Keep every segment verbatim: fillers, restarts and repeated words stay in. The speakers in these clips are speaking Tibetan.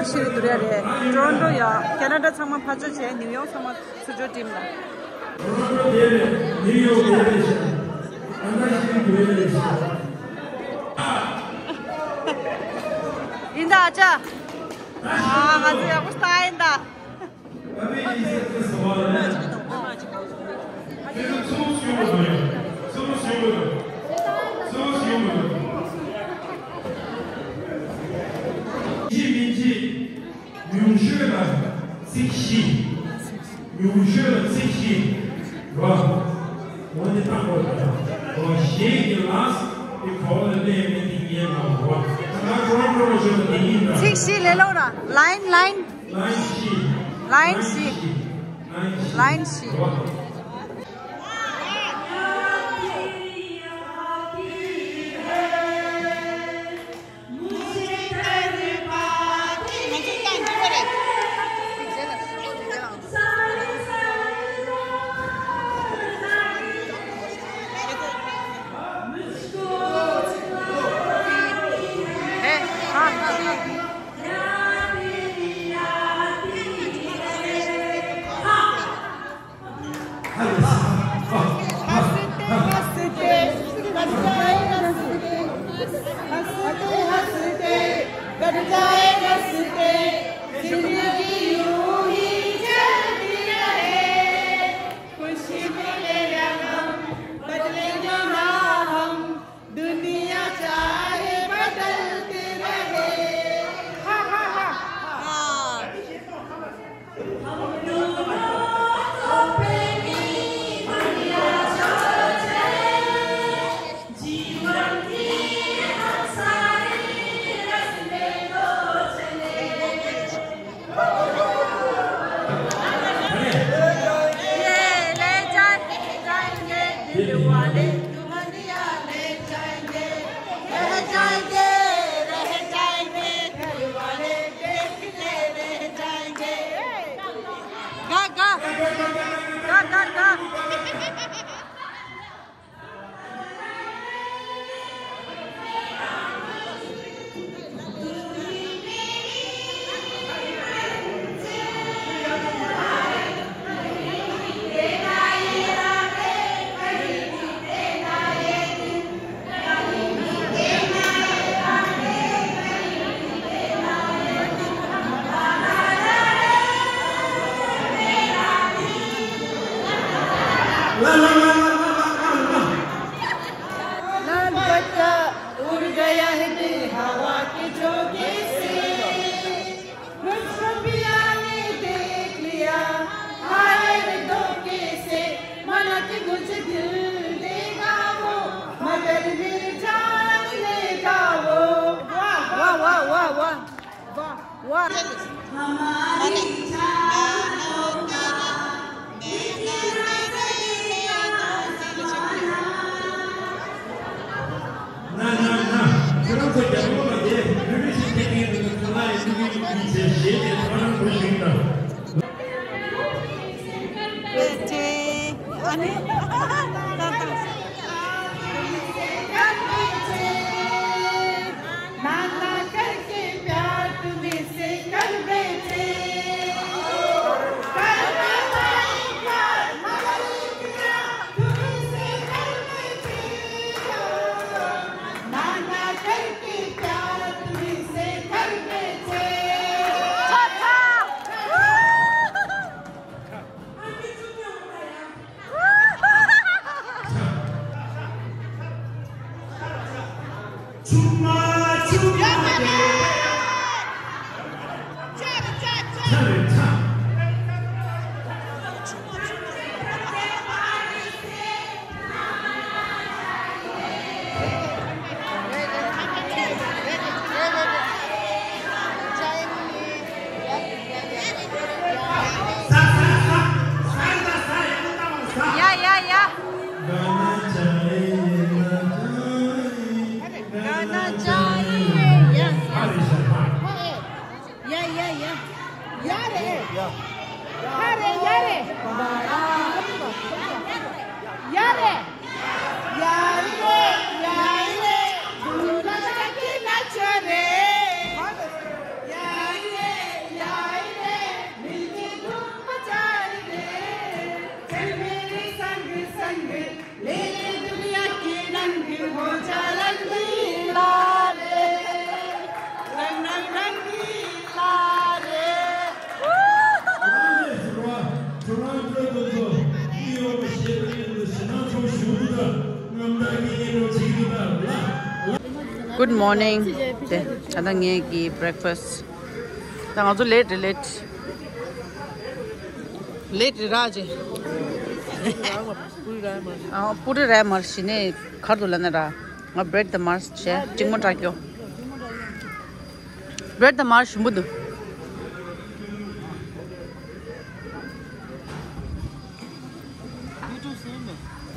ཤེས་རིག་བསྡུར་ཡ་རེད། ཊོ་རོན་ཊོ་ཡ། ཁེ་ན་ཌ་ཚང་མ་ཕར་ཕྱོགས་བྱས། ནིའུ་ཡོག་ཚང་མ་ཚུར་ཕྱོགས་ཊིམ་ལ། ཊོ་རོན་ཊོ་དེ་རེད། ནིའུ་ཡོག་དེ་རེད་ཤག་ཨ་ན་ཤི་རིག་བསྡུར་ཡ་རེད་ཤག་ཡིན་ད་ཨ་ཅག་ཨ་ང་ཚོ་ཡག་པོ་ཞིག་ད་ཡིན་ད། ཉུང་ཤོས་ལ་ཚིག་བཞི། ཉུང་ཤོས་ལ་ཚིག་བཞི། རོ། འོ་ནི་ཏག་ཏག་རེད། རོ་གཞན་གྱི་ལགས་དེ་གོ་ལ་ལས་མེད་དེ་ངའི་ལགས་རོ། ད་ང་ཀྲོ་ཀྲོ་ཞོ་དེ་ཡིན་ད། ཚིག་བཞི་ལས་སླ་ར། ལའིན་ལའིན། ལའིན་བཞི། ལའིན་བཞི། ལའིན་བཞི། རོ། हंसते हंसते कट जाए रस्ते, हंसते हंसते कट जाए रस्ते, जिंदगी यूं ही चलती रहे। खुशी मिले या गम, बदले ना हम, दुनिया चाहे बदलती रहे। हा, हा, हा, हा। ये ले जाए, जाएंगे दिल वाले, दुल्हनिया ले जाएंगे, रह जाएंगे, रह जाएंगे, घर वाले देखते रह जाएंगे। गा, गा। गा, गा, गा। लाल दुपट्टा उड़ गया है दिल हवा के झोंके से। मुझको पिया ने देख लिया हाय रे धोखे से। माना कि मुझे दिल देगा वो, मगर मेरी जान लेगा वो। वाह, वाह, वाह, वाह, वाह। वाह, वाह। हमारी जान होगा। ན་ན་ན། ཁྱེད་རང་ཚོ་རྒྱབ་ལོགས་ལ་བསྡད། ལུས་ལུས་ཤིག་ཐེབས་ཀྱི་འདུག་ཁ་ལག་ཡིན་འདུག་གི་ཡིན་ཟེར་ཞེས་ཏེ་ཕ་རང་ཁོ་ཞིག་ད། बैठे। अरे। नाना करके प्यार तुम्हें से कर बैठे। कर बैठे प्यार, मगर इतना तुम्हें से कर बैठे। नाना करके प्यार तुम्हें से कर बैठे। या, या, या। गाना चाहिए, या। या, या, या। या रे। या। या रे, या रे। या रे। या रे, या रे। झूला लगा के नाचो रे। या रे। Good morning. དེ་ད་ལྟ་ངེད་ཀྱི་breakfast. ད་ང་ཚོ་late རེད། late late རེད་ར་ཅེ། ཨ་པུ་རི་ར་མར་ཞི་ནས་གར་དུ་ལ་ན་ར། ང་bread དང་མར་བྱས་གཅིག་མོ་དྲག་སྐྱོ། bread དང་མར་ཞིམ་པོ་འདུག་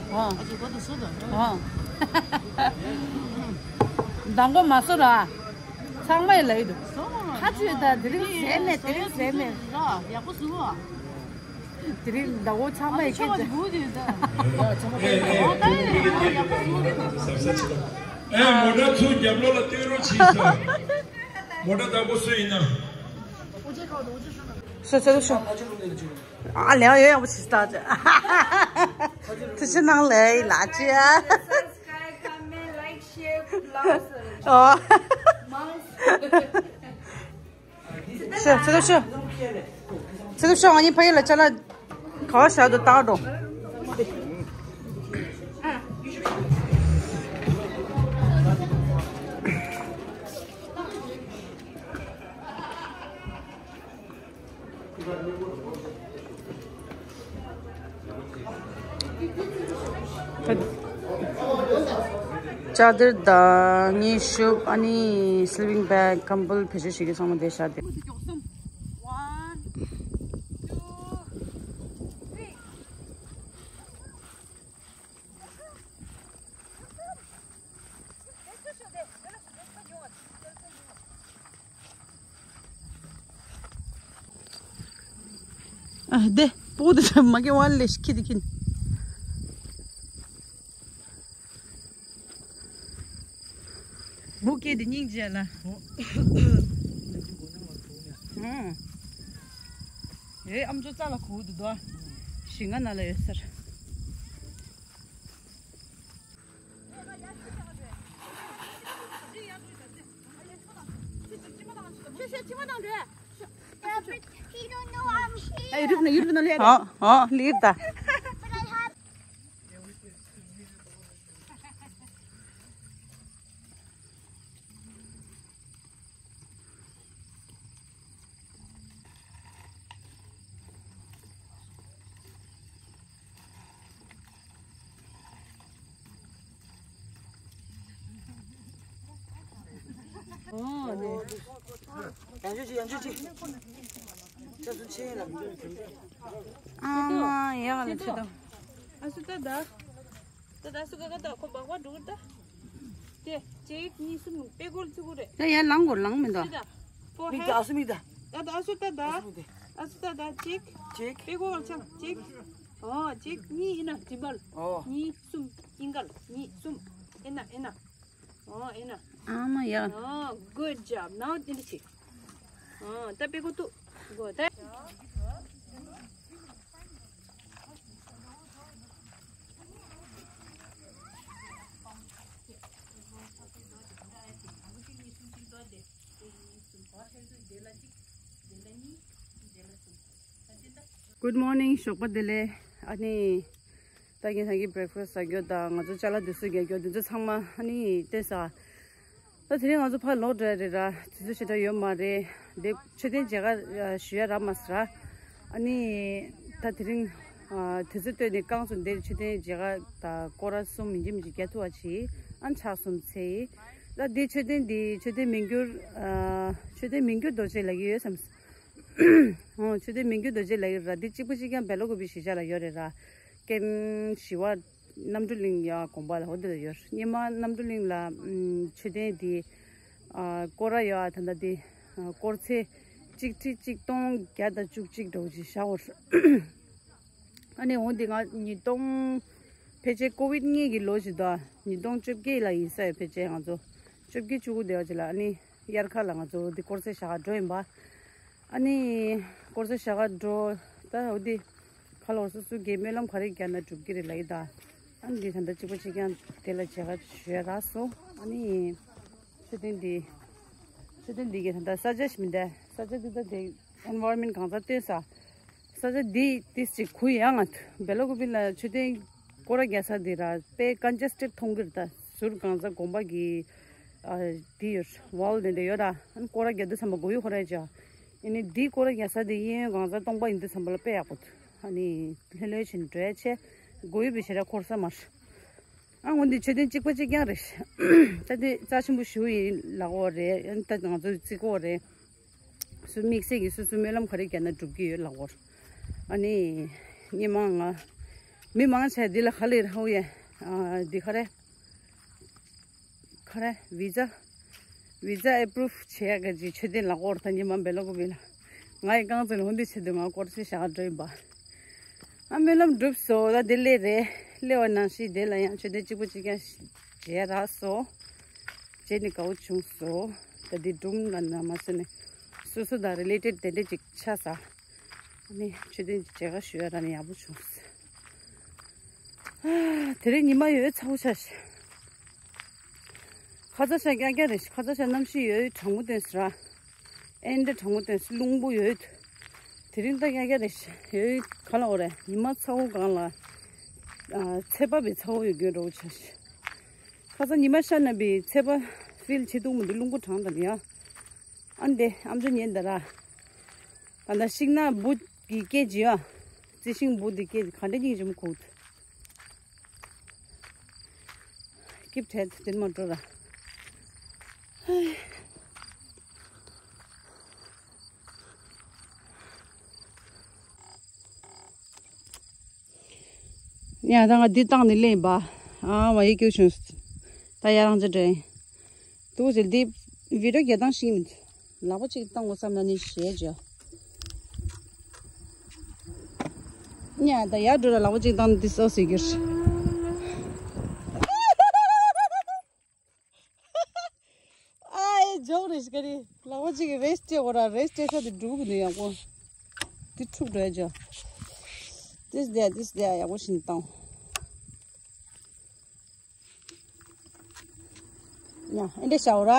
ཨོ། ཨོ། མདང་དགོང་མ་བཟོ་ར། ཚང་མས་ལབ་ཡི་འདུག་ཁ་ཆུ་ད་དེ་རིང་ཟས་མེད། དེ་རིང་ཟས་མེད། ཡག་པོ་བཟོ། དེ་རིང་མདང་དགོང་ཚང་མས་སྐད་ཆ། ཨེ་མོ་ཊ་ཚུར་རྒྱབ་ལོགས་ལ་སྟོན་རོགས་གྱིས་ཟེར། མོ་ཊ་བདག་པོ་སུ་ཡིན་ན། ཤོ་ཤོ་ཤོ། ཨ་ལེའོ་ཡོ་ཡག་པོ་ཞིག་ལྟ་ཅེ། ཐུགས་རྗེ་གནང་ལེ་ལ་ཅེ། Subscribe, comment, like, share, love. ཨོ། མང་། ཤོ་ཚེ་ཐུབ་ཤོ། ཚེ་ཐུབ་ཤོ་ཨ་ནི་ཕ་ཡུལ་ལ་ཅ་ལག་ག་བ་བཞག་འདུག་ལྟ་འགྲོ། ཅ་དར་དང་མཉེན་ཤུབས། ཨ་ནི་sleeping bag, ཀམ་བུལ་བེད་སྤྱོད་བྱེད་ཀྱི་ཚང་མ་དེ་བཞག་སྟེ། ཨ་དེ་པོ་དེ་མ་གི་ཝན་ལེ་ཤི་ཁི་དེ་ཁིན། བུ་སྐྱེས་དེ་སྙིང་རྗེ་ལ། ཨེ་ཨམ་ཅོག་རྩ་ལ་གོ་དུ་དོ། ཞིང་ང་ན་ལ་ཡོད་ཟེར། ཨ་ཡུ་རུབ་ན་ཡུ་རུབ་ན་ལེ། ཨོ་ཨོ་ལིར་ད། ཡང་ཅིག་ཅིག་ཡང་ཅིག་ཅིག་ཅག་སུ་ཆེ་ལ། ཨ་མ་ཡག་ལ་ཆེ་དོ། ཨ་སུ་ད་ད། ད་ད་སུ་ག་ག་ད་ཁོ་བག་བག་འགྲོ་གི་ད། དེ་གཅིག་གཉིས་གསུམ་པེ་གོལ་ཚུ་གུ་རེད། ད་ཡར་ལངས་དགོས། ལངས་མི་འདུག་ད་ད། ཕོ་མིག་ད་ཧེ། ཨ་སུ་མིག་ད། ད་ད་ཨ་སུ་ད་ད། ཨ་སུ་མིག་ད། ཨ་སུ་ད་ད་གཅིག་གཅིག་པེ་གོལ་ཆང་གཅིག་ཨོ་གཅིག་གཉིས་ཡིན་ན་ཏིམ་པལ། ཨོ། གཉིས་གསུམ་ཏིང་གལ་གཉིས་གསུམ། ཨེ་ན་ཨེ་ན། ཨོ་ཨེ་ན། ཨ་མ་ཡ། ཨོ་good job. Now འདི་འདྲ་བྱེད། ཨོ་ད་པེ་གོ་ཏུ། གོ་ད། Good morning. ཞོགས་པ་བདེ་ལེགས། ཨ་ནི། ད་ངས་ད་གིན་breakfast ཟ་རྒྱུ་དང་ང་ཚོ་ཅ་ལག་དེ་ཚོ་རྒྱག་རྒྱུ་དེ་ཚོ་ཚང་མ་ཨ་ནི་བལྟས་ས། ད་དེ་རིང་ང་ཚོ་ཕར་ལོག་འགྲོ་ཡ་རེད་ར། དུས་ཚོད་ཞེ་དྲག་ཡོད་མ་རེད། དེ་མཆོད་རྟེན་མཇལ་ཁ་ཞུ་ཡ་རག་མ་སོང་ར། ཨ་ནི་ད་དེ་རིང་དུས་ཚོད་བཏོན་ནས་རྐང་གསུམ་དེར་མཆོད་རྟེན་མཇལ་ཁ་དང་སྐོར་ར་གསུམ་ཡིན་གཅིག་མིན་གཅིག་རྒྱག་ཐུབ་པ་བྱེད། ཨ་ནི་ཕྱག་གསུམ་འཚལ། ད་དེ་མཆོད་རྟེན་དེ་མཆོད་རྟེན་མི་འགྱུར། མཆོད་རྟེན་མི་འགྱུར་རྡོ་རྗེ་ལབ་ཀྱི་ཡོད་བསམ། ཨོ་མཆོད་རྟེན་མི་འགྱུར་རྡོ་རྗེ་ལབ་ཀྱི་ར། འདི་གཅིག་པ་གཅིག་རྐྱང་སྦེལ་ཀོབ་གཞིས་ཆགས་ལ་ཡོད་རེད་ར། ཀན་ཞི་བ་རྣམ་གྲོལ་གླིང་ཡ་དགོན་པ་ལ་འོ་འདི་ལ་ཡོད། སྙེ་མ་རྣམ་གྲོལ་གླིང་ལ་མཆོད་རྟེན་འདི་སྐོར་ར་ཡོད། ཨ་ད་ལྟ་འདི་སྐོར་ཚེ་གཅིག་ཁྲི་གཅིག་སྟོང་བརྒྱ་དང་བཅུ་གཅིག་འདྲ་བོ་ཅིག་བཞག་ཡོད། ཨ་ནི་འོ་འདི་ང་ཉིས་སྟོང་ཕལ་ཆེར་ཀོ་བིད་སྔོན་གྱི་ལོ་ཞིག་དང་ཉིས་སྟོང་བཅོ་བརྒྱད་ལ་ཡིན་ས་ཡོད། ཕལ་ཆེར་ང་ཚོ་བཅོ་བརྒྱད་བཅུ་དགུ་དེ་བ་ཅིག་ལ་ཨ་ནི་དབྱར་ཁ་ལ་ང་ཚོ་འདི་སྐོར་ཚེ་བཞག་ག་འགྲོ་ཡིན་པ། ཨ་ནི་སྐོར་ཚེ་བཞག་ག་འགྲོ་ད་འོ་འདི་ཁ་ལོ་སོ་སོ་གི་སྨོན་ལམ་ག་རེ་བརྒྱབ་ན་འགྲུབ་ཀྱི་རེད་ལབ་ཡི་ད། ཨ་ནི་འདི་ད་ལྟ་གཅིག་པ་གཅིག་རྐྱང་དེ་ལ་མཇལ་ཁ་ཞུ་ཡ་རག་སོང་། ཨ་ནི་མཆོད་རྟེན་འདི་མཆོད་རྟེན་འདི་གི་ད་ལྟ་ས་ཆ་ཞིག་མི་འདུག་ས་ཆ་འདི་ད་དེ་environment གང་ཚ་སྟོན་ས། ས་ཆ་འདི་ཏིས་ཅིག་གུ་ཡ་ང་སྦེལ་ཀོབ་ལ་མཆོད་རྟེན་སྐོར་ར་རྒྱག་ས་འདི་ར་དཔེ་congested མཐོང་གི་རེད། ད་ཟུར་གང་ཚ་དགོན་པ་གི་ ཨ་འདི་ཡོད། ཝལ་དེ་འདྲ་ཡོད་ད། ཨ་ནི་སྐོར་ར་རྒྱག་དུས་ཙམ་པ་སྒོ་ཡུ་ཁོ་ར་བྱ། ཨ་ནི་འདི་སྐོར་ར་རྒྱག་ས་དེ་གཡས་གཡོན་གང་སར་སྟོང་པ་ཡིན་དུས་ཙམ་པ་ལ་དཔེ་ཡག་པོ་འདུག་ཨ་ནི་ལྷོད་ལྷོད་བྱས་ནས་འགྲོ་ཡ་ཆེ། སྒོ་ཡུ་བི་ཞེ་དྲག་འཁོར་ས་མ་རེད། ཨ་འོ་འདི་མཆོད་རྟེན་གཅིག་པ་གཅིག་རྐྱང་རེད། ད་དེ་རྩ་ཆེན་པོ་ཞེ་པོ་ཡིན་ལབ་ཀྱི་ཡོད་རེད། ཨ་ནི་ད་ང་ཚོ་བརྩི་གི་ཡོད་རེད། སུ་དམིགས་བསལ་གྱིས་སོ་སོའི་སྨོན་ལམ་ག་རེ་བརྒྱབ་ན་འགྲུབ་ཀྱི་ཡོད་ལབ་ཀྱི་ཡོད་རེད། ཨ་ནི་སྔོན་མ་ང་མི་མང་ཆེ་འདི་ལ་ག་ལེར་ཧ་ཡ། ཨ་འདི་ག་རེ། ག་རེ་བི་ཛ། བི་ཛ་ཨེ་པུ་རུབ་བྱེད་ཡག་གི་ཅིག་མཆོད་རྟེན་ལ་སྐོར་ད་ཉི་མ་བེ་ལོ་ཀོ་བི་ལ། ང་ཡི་རྐང་རྩེད་ལ་འོ་འདི་བྱེད་དུས་ང་སྐོར་ཚེ་ཞག་འགྲོ་ཡིན་པ། ཨ་སྨོན་ལམ་འགྲུབ་སོང་། ད་དེ་ལས་རེད། སླེབས་པ་ནང་བཞིན་དེ་ལ་ཡང་མཆོད་རྟེན་གཅིག་པ་གཅིག་རྐྱང་བྱས་རག་སོང་། བྱས་ནས་དགའ་བོ་བྱུང་སོང་། ད་འདི་སྒྲུང་ལ་ན་མ་སོན་ནས་སོ་སོ་དང་རི་ལེ་ཊེཌ་དེ་འདྲ་ཅིག་ཆགས་ས། ཨ་ནི་མཆོད་རྟེན་གྱི་མཇལ་ཁ་ཞུ་ཡ་རག་ནས་ཡག་པོ་བྱུང་། ཨ་དེ་རིང་ཉི་མ་ཡོད་ཚ་པོ་ཆགས་ཤག་ཁ་ཚ་ཤག་རྐྱང་རྐྱང་རེད་ཤག་ཁ་ཚ་ཤག་གནམ་གཤིས་ཡོད་གྲང་མོ་སྟོན་སྲ། ཨེ་འདྲ་གྲང་མོ་སྟོན་སྲ་རླུང་པོ་ཡོད། དེ་རིང་ད་རྐྱང་རྐྱང་རེད་ཤག་ཡོད་ག་ལ་འོ་རེད། ཉི་མ་ཚ་པོ་སྒང་ལ་ཨ་ཚད་པ་བའི་ཚ་པོ་ཡོད་རྒྱུ་འདྲ་པོ་ཆགས་ཤག་ཁ་ཚ་ཉི་མ་ཤར་ན་བའི་ཚད་པ་ཕིལ་བྱེད་ཐུབ་མི་འདུག་རླུང་པོ་གྲང་དང་ཡ། ཨ་འདི་ཨམ་ཅོག་ཉན་ད་ར། ད་ལྟ་ཤིང་ནགས་འབུ་གི་སྐད་ཅིག་ཡ། རྩི་ཤིང་འབུ་འདི་སྐད་ཅིག་ག་འདྲ་སྙིང་རྗེ་མོ་ཁུག་འདུག་སྐྱིབས་བྲལ་དེ་མ་འགྲོ་ར། ཡ་ད་ང་འདི་བཏང་ནས་སླེབས་པ། ཨ་མ་ཡི་སྐྱོ་བྱུང་། ད་ཡ་རང་ཅི་དྲན། ཏུ་ཟེར་འདི་བི་ཌིའོ་རྒྱག་སྟངས་ཤེས་མི་འདུག་ལག་པ་གཅིག་བཏང་དགོས་བསམ་ན་ནི་ཞེས་བརྗོད། ཉ་ད་ཡར་འགྲོ་ལ་ལག་པ་གཅིག་བཏང་ནི་འདི་སོ་སོའི་རྒྱུར། ཨ་ཨེ་ཇོག་རེ་ཞིག་ག་རེ་ལག་པ་གཅིག་གི་རེས་སྤྲད་དགོས་ར་རེས་སྤྲད་ས་དེ་འགྲུབ་གི་འདུག་ཡག་པོ། འདི་འཁྲུག་འགྲོ་ཡ་ཇོ། ཏིས་དེ་ཏིས་དེ་ཡག་པོ་ཞིག་བཏང་། ཡ་ཨེ་འདྲ་བྱའོ་ར།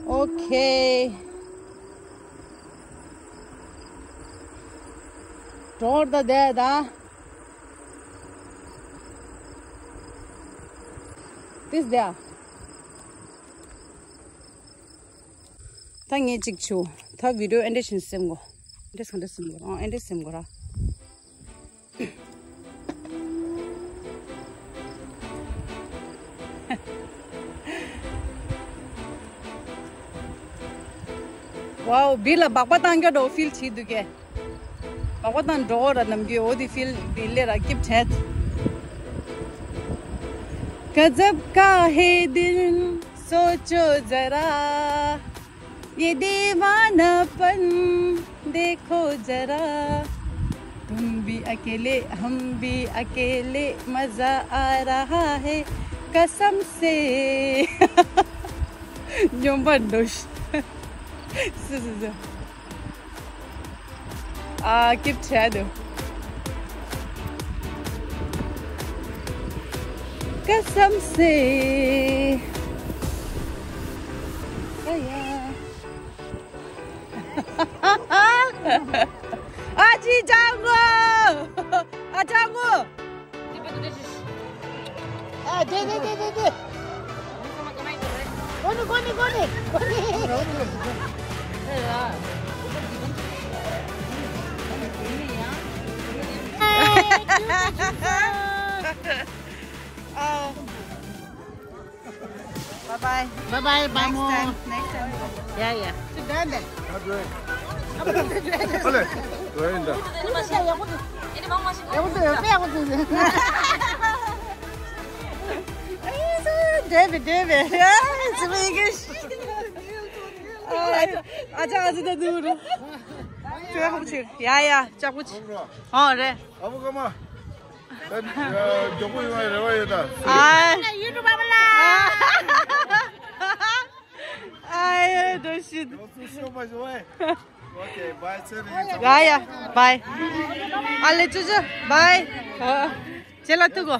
ཨོ་ཁེ། གྲོར་ད་དེ་ད། ཏིས་དེ། ད་ངས་གཅིག་བྱུ། ད་བི་ཌིའོ་ཨེ་འདྲ་བཞིན་སེམས་གོ། ཨེ་འདྲ་སེམས་གོ་ར། ཨེ་འདྲ་སེམས་གོ་ར། ཝའོ། བི་ལ་སྦག་སྦག་བཏང་རྒྱུ་འདྲ་ཕིལ་བྱེད་འདུག་གས། སྦག་སྦག་བཏང་འགྲོ་ར་ནམ་རྒྱུན་འོ་དེ་ཕིལ་བི་ལེ་ར་སྐྱིབས་བྲལ། गजब का है दिल, सोचो जरा, ये दीवानापन देखो जरा, तुम भी अकेले, हम भी अकेले, मजा आ रहा है कसम से। སྨྱོན་པ་འདུག་སུ་སུ་སུ། ཨ་སྐྱིད་བྲལ་འདུག कसम से। ཨ་ཅི་ཅང་གོ། ཨ་ཅང་གོ། ཨ་དེ་དེ་དེ་དེ་དེ། གོ་ནི་གོ་ནི་གོ་ནི་གོ་ནི། Bye bye. Bye bye, bye. Next time, next time. Yeah, yeah. David, David. It's English. ཨ་ཅག་ཨ་ཅག་ད་དུ་རུ། ཅག་པོ་ཆེ། ཡ་ཡ་ཅག་པོ་ཆེ། ཨོ་རེད། ཨ་མོ་ཀ་མ། ད་མགྱོགས་པོ་ཡོང་བའི་རེ་བ་ཡོད་ད། ཨ། ཡུ་ཊུབ་པ་ལ། ཨ་ཡ་འགྲོ་ཤི། Okay, bye. ཡ་ཡ་bye. ཨ་ལེ་ཅུ་ཅུ་bye. ཨ་ཅེ་ལ་ཐུག་གོ།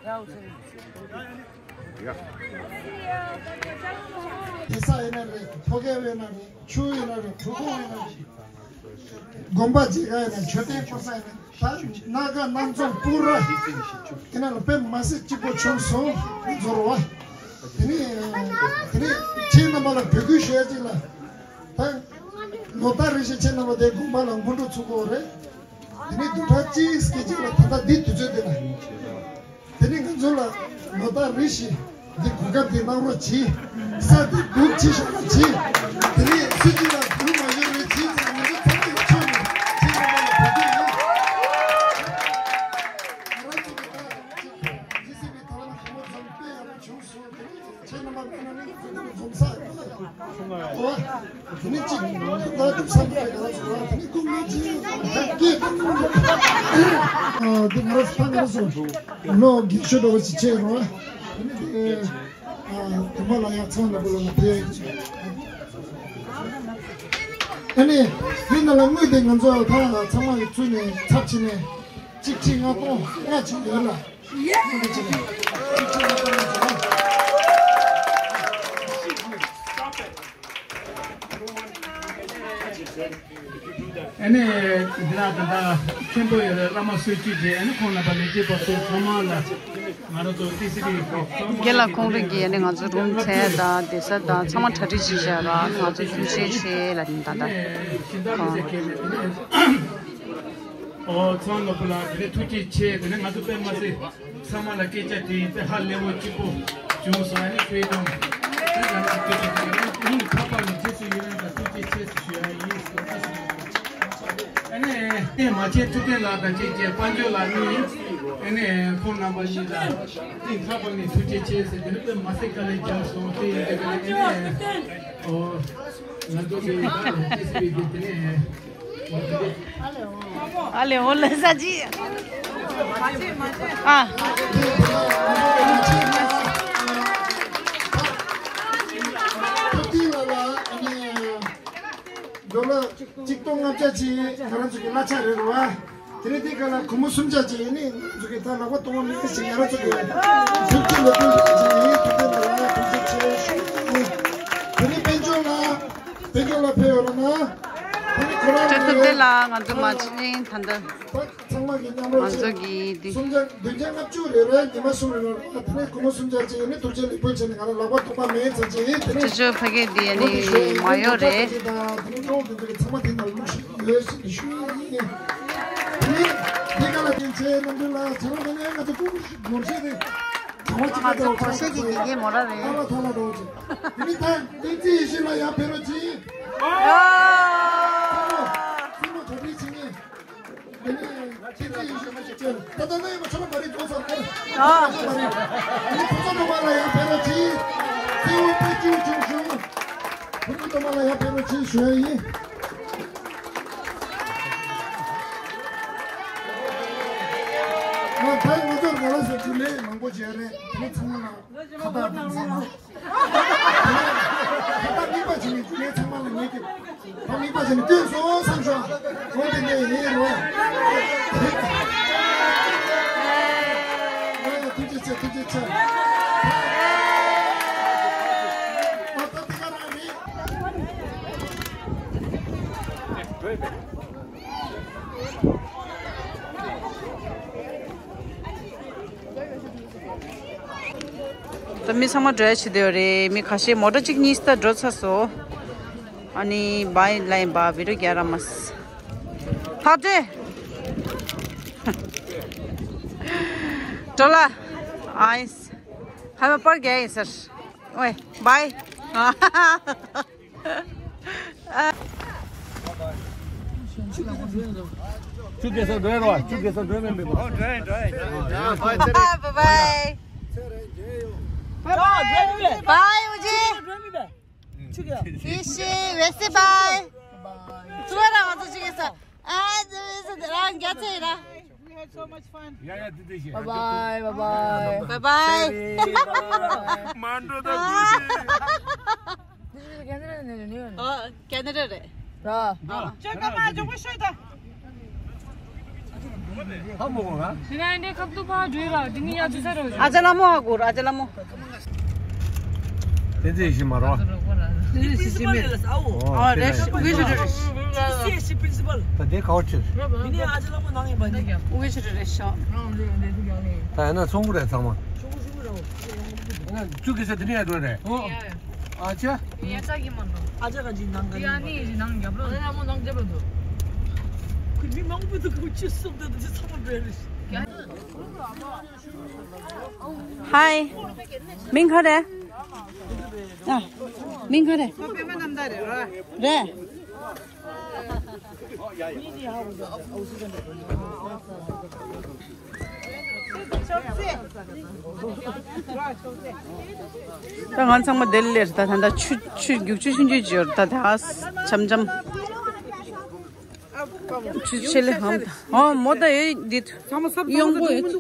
ཡ། དེ་ས་ཡིན་ན་རེད། ཐོ་གེ་ཡིན་ན་རེད། ཆུ་ཡིན་ན་རེད། གྲུ་གུ་ཡིན་ན་རེད། དགོན་པ་མཇལ་ཁ་ཡིན་ན། མཆོད་རྟེན་བསྐོར་ས་ཡིན་ན། ད་སྣ་ཁ་སྣ་ཚོགས་པུ་ར་དེ་ན་ལ་དཔེ་མ་སྲིད་སྐྱིད་པོ་བྱུང་སོང་། ང་ཚོར་བ། དེ་ནས་དེ་ནས་ཁྱེད་རྣམ་པ་ལ་འབོད་སྐུལ་ཞུ་ཡ་ཅིག་ལ། ད་ལོ་ལྟར་རེ་བཞིན་ཁྱེད་རྣམ་པ་དེ་དགོན་པ་ལ་སྔོན་འགྲོ་ཚུགས་དགོས་རེད། དེ་ནས་བདུན་ཕྲག་གཅིག་སྐད་ཅིག་ལ་ད་ལྟ་འདི་དུས་ཚོད་དེ་ལ། དེ་ནས་ང་ཚོ་ལ་ལོ་ལྟར་རེ་བཞིན་འདི་གོ་སྐབས་འདི་གནང་རོགས་གྱིས། ས་འདི་སྒུག་བྱེད་ཤོག་ལ་གྱིས། དེ་ནས་སྲིད་སྤྱི་ལ་སྒུག་མ་ཡོད་རེད་གྱིས། ང་ཚོ་ཚང་མ་ཡོད་ཆོག་ནས་ཁྱེད་རྣམ་པ་ལ་འབོད་སྐུལ་ཡིན། ང་རང་ཚོ་གི་ད་ང་ཚོ་ཇི་སྲིད་པའི་ཐ་ལམ་ཞིབ་མོ་ཚང་དཔེ་ཡག་པོ་བྱུང་སོང་། དེ་ནས་ཁྱེད་རྣམ་པ་མེད་ན་ནི་ང་ཚོ་འདི་ལ་འཛོམས་ས་ཡོད། ཨོ། དེ་ནི་གཅིག་ང་ཚོ་ད་དུ་བསམ་པའི་ག་རེ་ཟེར་བ། དེ་ནི་ཀུན་སློང་ཅི་ཡིན་ཟེར་བ་སྐད་ཀུན་སློང་། ཨ། འདི་ང་རང་ཚོ་ད་ང་རང་ཚོ་ལོ་རྒན་ཤོས་འདྲ་བོ་ཞིག་བྱས་རོགས། དེ་ནི་དེ། ཨ། དུ་མ་ལ་ཡང་ཚང་ལ་བུ་ལ་ལ་དེ། ཨ་ནི་འདི་ནང་ལ་དངུལ་དེ་ང་ཚོ་ད་ཚང་མ་གི་ཚུལ་ནས་ཚབ་བྱས་ནས་གཅིག་ཁྲི་ལྔ་སྟོང་ལྔ་ཅིག་ཡོད་ལ། ཨ་ནི་འདི་ལ་ད་ལྟ་མཁན་པོ་ཡོད་རེད། བླ་མ་གསོལ་མཆོད་བྱས། ཨ་ནི་ཁོང་རྣམ་པ་ལས་བྱེད་པ་ཚོ་ཚང་མ་ལ་ང་རང་ཚོ་ཏི་སི་ཝི་གི་ཚང་མ་རྒན་ལགས་ཁོང་རང་གིས་ཨ་ནི་ང་ཚོ་རུམ་ཚད་དང་བསྡད་ས་དང་ཚང་མ་གྲ་སྒྲིག་བྱས་བཞག་ར། ང་ཚོ་རྒྱུན་ཆད་བྱས་ལ་ད་ལྟ་ཁོང་། ཨོ། ཚང་ནོར་བུ་ལགས་དེ་ནས་ཐུགས་རྗེ་ཆེ། དེ་ནས་ང་ཚོ་དཔེ་མ་སྲིད་ཚང་མ་ལ་སྐད་ཆ་དྲིས་ཡིན་ཏེ་ཧ་ལས་པོ་སྐྱིད་པོ་བྱུང་སོང་། ཨ་ནི་ཁྱོད་དང་དེ་ང་ཚོ་སྐད་ཆ་དྲིས་ཡིན། སྙིང་ཐག་པ་ནས་རྗེས་སུ་ཡི་རང་དང་ཐུགས་རྗེ་ཆེ་ཞུ་ཡ་ཡིན་ཟེར་ཨ་ནི་བསྟན་མ་ཆེན་ཐུབ་བསྟན་ལགས་དང་བཅས་ཀྱི་དཔལ་འབྱོར་ལགས་གཉིས། ཨ་ནི་ཁོང་རྣམ་པ་གཉིས་ལ་སྙིང་ཐག་པ་ནས་ཐུགས་རྗེ་ཆེ་ཟེར། དེ་ནི་དཔེ་མ་སྲིད་དཀའ་ལས་རྒྱག་སོང་། དེ་ཡིན་དེ་ག་ལས་ཨ་ནི་ཨོ་ང་ཚོ་དེ་ཡིན་ད་ལ་ཏི་སི་ཝི་གི་དེ་ནས། ཨ་ལེ་འོ་ལེ་ས་ཅི། ཨ། ཌོ་ལར་གཅིག་སྟོང་ལྔ་བརྒྱ་ཅིག་ང་རང་ཚོ་གི་གླ་ཆ་རེད་རོ། དེ་རིང་འདི་ག་ལ་སྒོར་མོ་སུམ་བརྒྱ་ཅིག་ཡིན་ནི་ང་ཚོ་གི་ད་ལག་པ་གཏོང་བ་མེད་ཅིག་ང་རང་ཚོ་གི་ཐུགས་རྗེ་ལ་ཐུགས་རྗེ་ཅིག་ཡིན། ཐུགས་རྗེ་ལ་ཐུགས་རྗེ་ཆེ་ཞུ་ཡིན། དེ་རིང་དཔལ་འབྱོར་ལ། དེ་ག་ལ་ཕེབས་ཡོད་ལ་ན། དེ་ནི་ཁོ་རང་ལ་ཐུབ་བསྟན་ལགས་ང་ཚོ་མ་ཕྱིན་ད་ལྟ་ཚང་མ་གི་མཉམ་རོགས་ང་ཚོ་གི་འདི་སུམ་བརྒྱ་བདུན་བརྒྱ་ལྔ་བཅུ་རེ་རེ་ཉི་མ་གསུམ་རེ་རེ་ལ་དེ་ནི་སྒོར་མོ་སུམ་བརྒྱ་ཅིག་ཡིན་ནི་ཐུགས་རྗེ་ལེགས་འབུལ་བྱས་ནས་ང་རང་ལག་པ་ཐོགས་པ་མེད་ཚར་ཅིག་ཡིན། དེ་ནི་ཅོ་ཅོ་ཕ་གི་འདི་ཡ་ནི་མ་ཡོད་རེད། དེ་ནི་ཀྲོང་དེ་ཚོ་གི་ཚང་མ་དེ་ནང་ལུགས་ཤིག་ཡོད་ཞེས་ཞུ་ཡིན། དེ་ནི་དེ་ག་ལ་དེ་ཚེ་རྣམ་འཕྲུལ་ལ་ཚང་མ་དེ་ནི་ང་ཚོ་ཀྲོང་ཞིག་སྒོར་ཞིག་རེད། ང་ཚོ་ཁོ་ཤེས་ཀྱི་དགེ་རྒན་མོ་ར་རེད། ཐ་ལ་ཐ་ལ་འགྲོ་ཅིག་དེ་ནི་ད་བསྟན་འཛིན་ཡེ་ཤེས་ལགས་ཡར་ཕེབས་རོགས་གྱིས། ཨོ། སེམས་པ་གྲ་སྒྲིག་བྱེད་ངེས། དེ་ནི་བསྟན་འཛིན་ཡེ་ཤེས་མ་ཞིག་ཅེས་ད་ལྟ་ན་ཡོད་པ་ཚོ་ལ་མ་རེད་འགྲོ་ཚར་ཁོ། ཨ། ཚོ་མ་རེད། དེ་ནི་ཕོ་ཚོ་ནོར་བུ་ལགས་ཡར་ཕེབས་རོགས་གྱིས། གཙོ་བོ་དཔེ་སྐྱིད་པོ་བྱུང་བྱུང་། ཕུན་ཚོགས་སྟོབས་མ་ལགས་ཡར་ཕེབས་རོགས་གྱིས་ཞུ་ཡ་ཡིན། ང་ད་ང་ཚོར་ང་རང་ཚོ་རྒྱུན་ལས་མང་པོ་བྱས་རེད། དེ་ཚང་མ་ལ་ཁ་བཏགས་དང་ཟེར་ན། ཁ་བཏགས་དམིགས་པ་བྱས་ནས་རྒྱུན་ལས་ཚང་མ་ལ་ངས་ཀྱི་ད་དམིགས་པ་བྱས་ནས་སྐྱོན་སོང་བསམ་བྱུང་། འོ་དེ་འདྲ་ཡིན་རོ། ཨ་ཡ་ཐུགས་རྗེ་ཆེ་ཐུགས་རྗེ་ཆེ། ཨ་ད་དེ་ག་རང་རེད། ད་མི་ཚང་མ་འགྲོ་ཡ་བྱེད་བསྡད་ཡོད་རེད། མི་ཁ་ཤས་མོ་ཊ་གཅིག་གཉིས་ད་འགྲོ་ཚར་སོང་། ཨ་ནི་བའི་ལའིན་བ་བི་ཌིའོ་རྒྱག་ར་མ་ཕ་ཏེ་འགྲོ་ལ་ཨའི་ཧ་མ་པར་རྒྱག་ཡིན་ཟེར། ཝེ་བའི། ཆུ་གེ་སར་འགྲོ་ཡ་རོ། ཆུ་གེ་སར་འགྲོ་མེད་མེད་པ། ཨོ་འགྲོ་ཡ་འགྲོ་ཡ། བའི་བའི། བའི་བའི། བའི་ཨུ་ཅེ། ཆུ་གེ། ཡེ་ཤེས་ཝེ་སི་བའི། ཚུར་ར་ང་ཚོ་ཆུ་གེ་སར། ཨ་ཙི་ཙི་རང་རྒྱ་ཚད་ར། We had so much fun. Yeah, yeah, did they hear? Bye bye, bye bye. Bye bye. མ་འགྲོ་ད་དགོས་ཤེས། ཨོ་ཁེ་ན་ཌ་རེད། ར། ཅོ་ཀ་མ་ཇོ་གོ་ཤོད་ད། ཧ་མོ་གོ་ང་། དེ་ན་འདི་ཁབ་ཏུ་ཕ་འགྲོ་ར་འདི་ནི་ཡ་ཅུ་ས་རོ། ཨ་ཅ་ལ་མོ་ཧ་གོ་ར་ཨ་ཅ་ལ་མོ། དེ་ཚེ་ཞིག་མ་རོ། དེ་ཚེ་ཞིག་མེད། ཨོ་རེད། དགེ་བཤེས་རེད། དགེ་བཤེས་རེད་ཤག། དགེ་བཤེས་རེད་ཤག། ད་ཡིན་ན་ཚོང་གུ་རེད་ཚང་མ། ཡིན་ན་ཅུ་གི་ས་དེ་ནས་ཡར་འགྲོ་རེད། ཨ་ཅག་ཡ་ཅག་གི་མ་འགྲོ། ཨ་ཅག་ག་ཅིག་ནང་ག་ཡ་ནི་ནང་རྒྱབ་ལོ། ཨ་ནི་ནང་མོ་ནང་རྒྱབ་ལོ་འདུག་ཁོ་མི་མང་པོ་འདུག་ཁོ་ཅི་སོབ་འདུག་དེ་ཚང་མ་འགྲོ་ཡ་རེད། ཧའི། མིང་ག་རེ། ཨ། མིང་ག་རེ། རེད། ད་ང་ཚང་མ་དེ་ལེར་ད་ད་ད་ཆུ་ཆུ་རྒྱུག་ཆུ་ཆུང་ཆུང་ཅིག་ཡོད་ད་ད་འཆམ་འཆམ། ཆུ་ཆེ་ལེ་ཧམ། ཨོ་མོ་ད་ཨེ་འདི་ཚང་མ་སབ་ཡོང་གོ་ཡོད།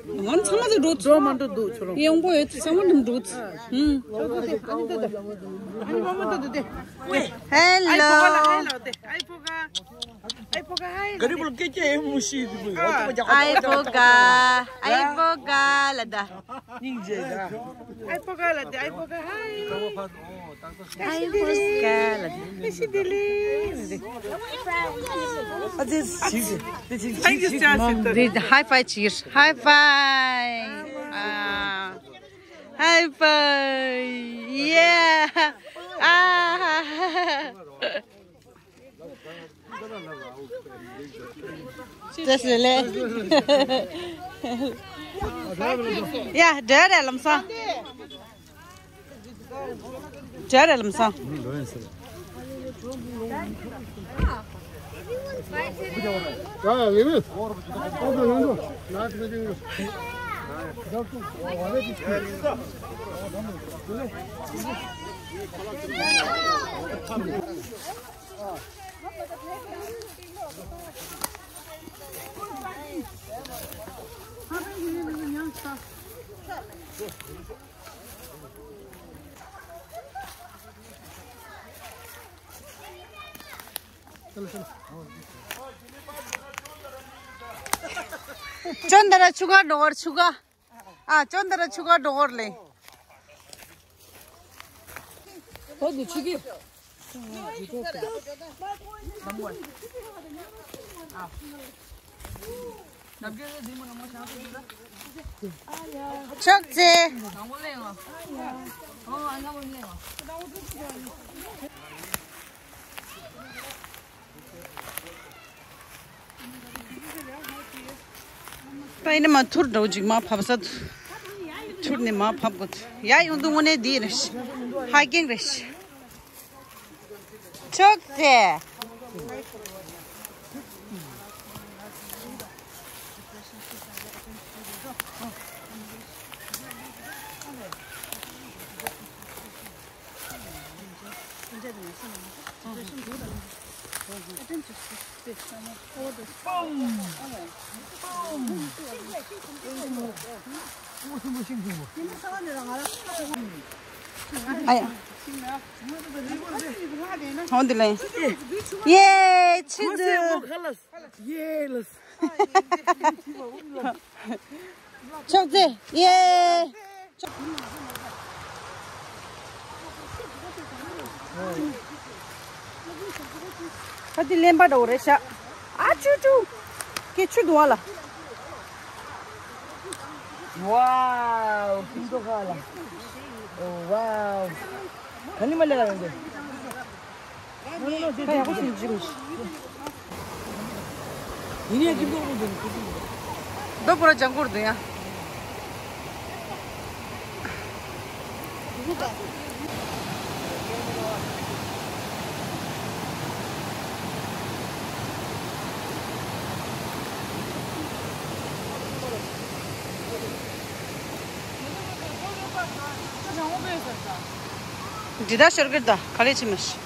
ང་ཚང་མ་ཚོ་འགྲོ་ཚོ་མ་འགྲོ་འདུག་ཆུ་རོ་ཡོང་གོ་ཡོད་ཚང་མ་འགྲོ་ཚོ། ཧུམ། ཧེ་ལོ། ཨའི་ཕོ་ག། ཨའི་ཕོ་ག། ཨའི་ཕོ་ག། ཨའི་ཕོ་ག། ཨའི་ཕོ་ག་ལ་ད། སྙིང་རྗེ་ད། ཨའི་ཕོ་ག་ལ་ད། ཨའི་ཕོ་ག། ཧའི། ཨའི་ཕོ་ག་ལ་ད། ཨའི་ཤི་དི་ལི། ཨ་ཙི་ཙི་ཙི་ཙི། Thank you, Mom. High five cheers. High five. Ah. High five. Yeah. Ah. Just relax. Yeah, dad, I'm sorry. Dad, I'm sorry. ཅོན་ད་ར་ཆུ་ག་འགྲོ་གར་ཆུ་ག། ཨ་ཅོན་ད་ར་ཆུ་ག་འགྲོ་གར་ལེ། ཨོ་དུ་ཆུ་གི། ཅོག་ཙེ། ད་ཡིན་ན་མ་ཐུར་འགྲོ་ཅིག་མ་ཕབ་ས། ཐུར་ནས་མ་ཕབ་དགོས། ཡ་ཡོང་དུས་དངོས་གནས་འདི་རེད། ཧ་ཀིང་རེད། ཅོག་ཙེ། ཨ་ཡ། ཧོན་དི་ལེ། ཡེ་ཆི་དུ། ཡེ་ལ། ཅོག་ཙེ། ཡེ། ད་འདི་གླེན་པ་འདྲ་བོ་རེད་ཤག་ཨ་ཅུ་ཅུ། ཀེ་ཆུ་འདུག་ཨ་ལ། ཝའོ། ཁྱིམ་ཐོག་ཁ་ལ། ཨོ་ཝའོ། ག་ནི་མ་ལས་ཡོང་གི། ད་ཡག་པོ་ཞིག་འཇིགས་མི་ཤེས། ཡིན་ཡ་ཀི་འདུག་འདུག་འདུག་འདུག་འདུག་འདུག་འདུག་འདུག་འདུག་འདུག་འདུག་ཡ། འདི་ད་ཤོར་གི་ད་ག་ལེ་ཆི་མ་ཤི།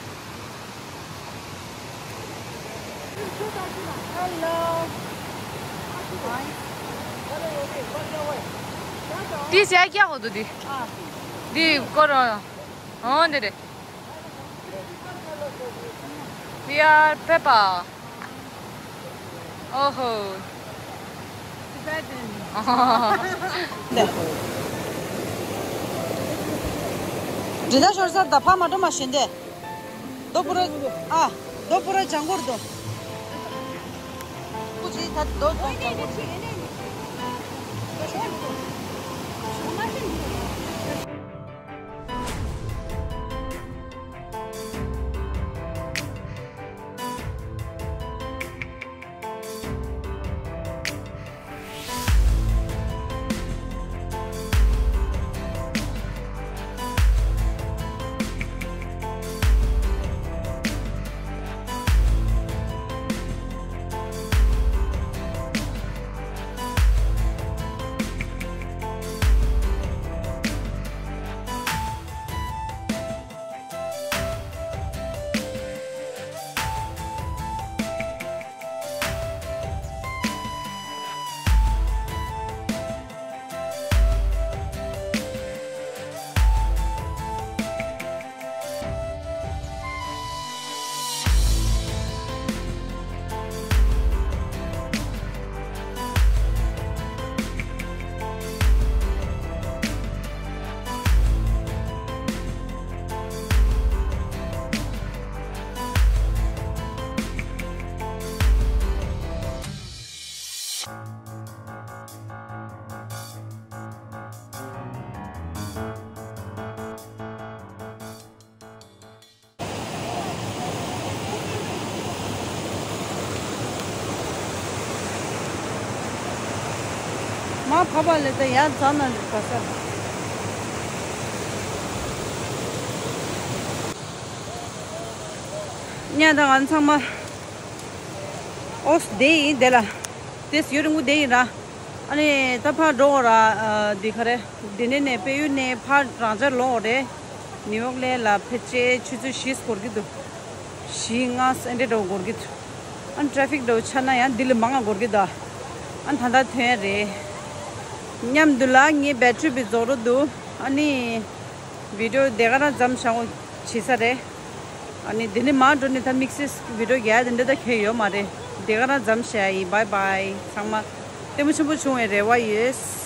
Hello. འདི་ཟས་རྒྱག་གོ་འདུག་འདི། འདི་སྐོར་རོ། ཨོ་འདི་རེད། We are Peppa. ཨོ་ཧོ། Tibetan. ཨོ་ཧོ། འདྲི་ད་ཞོར་ས་ད་ཕ་མ་འགྲོ་མ་ཤེས་འདི། རྡོ་པུ་ར། ཨ། རྡོ་པུ་ར་ལྗང་གུར་དུ། ཀུ་ཅི་ད་རྡོ་དང་ལྗང་གུར་དུ། མ་ཕབ་པ་ལས་ད་ཡར་འཛེགས་ན་ག་ས། ཉ་དང་ང་ཚང་མ་ཨོས་དེ་ཡིན་དེ་ལ། དེ་ཡུན་རིང་པོ་དེ་ཡིན་ར། ཨ་ནི་ད་ཕར་འགྲོ་འོ་ར། ཨ། འདི་ག་རེ། འདི་ནས་ནས་དཔལ་ཡུལ་ནས་ཕར་རང་འཇགས་ལོག་འོ་རེད། ནིའུ་ཡོག་ལ་ལ་ཕལ་ཆེར་ཆུ་ཚོད་བཞི་འགོར་གི་འདུག་བཞི་ལྔ་ཨེ་འདྲ་འདྲ་བོ་འགོར་གི་འདུག་ཨ་ནི་ཊ་ཕིག་འདྲ་བོ་ཆགས་ན་ཡང་འདི་ལས་མང་ང་འགོར་གི་འདུག་ཨ་ནི་ད་ལྟ་ཐོན་རེད། མཉམ་དུ་ལ་ངའི་བེ་ཊི་རི་བི་རྫོགས་འགྲོ་འདུག་ཨ་ནི་བི་ཌི་ཡོ་དེ་ག་རང་མཚམས་བཞག་འོ་བྱེད་ས་རེད། ཨ་ནི་འདི་ནས་མར་འགྲོ་ནས་ད་དམིགས་བསལ་བི་ཌི་ཡོ་རྒྱག་ཡ་དེ་འདྲ་ད་གང་ཡོད་མ་རེད། དེ་ག་རང་མཚམས་བཞག་ཡིན། བཱའི་བཱའི། ཚང་མ་ལྟད་མོ་ཆེན་པོ་བྱུང་བའི་རེ་བ་ཡོད།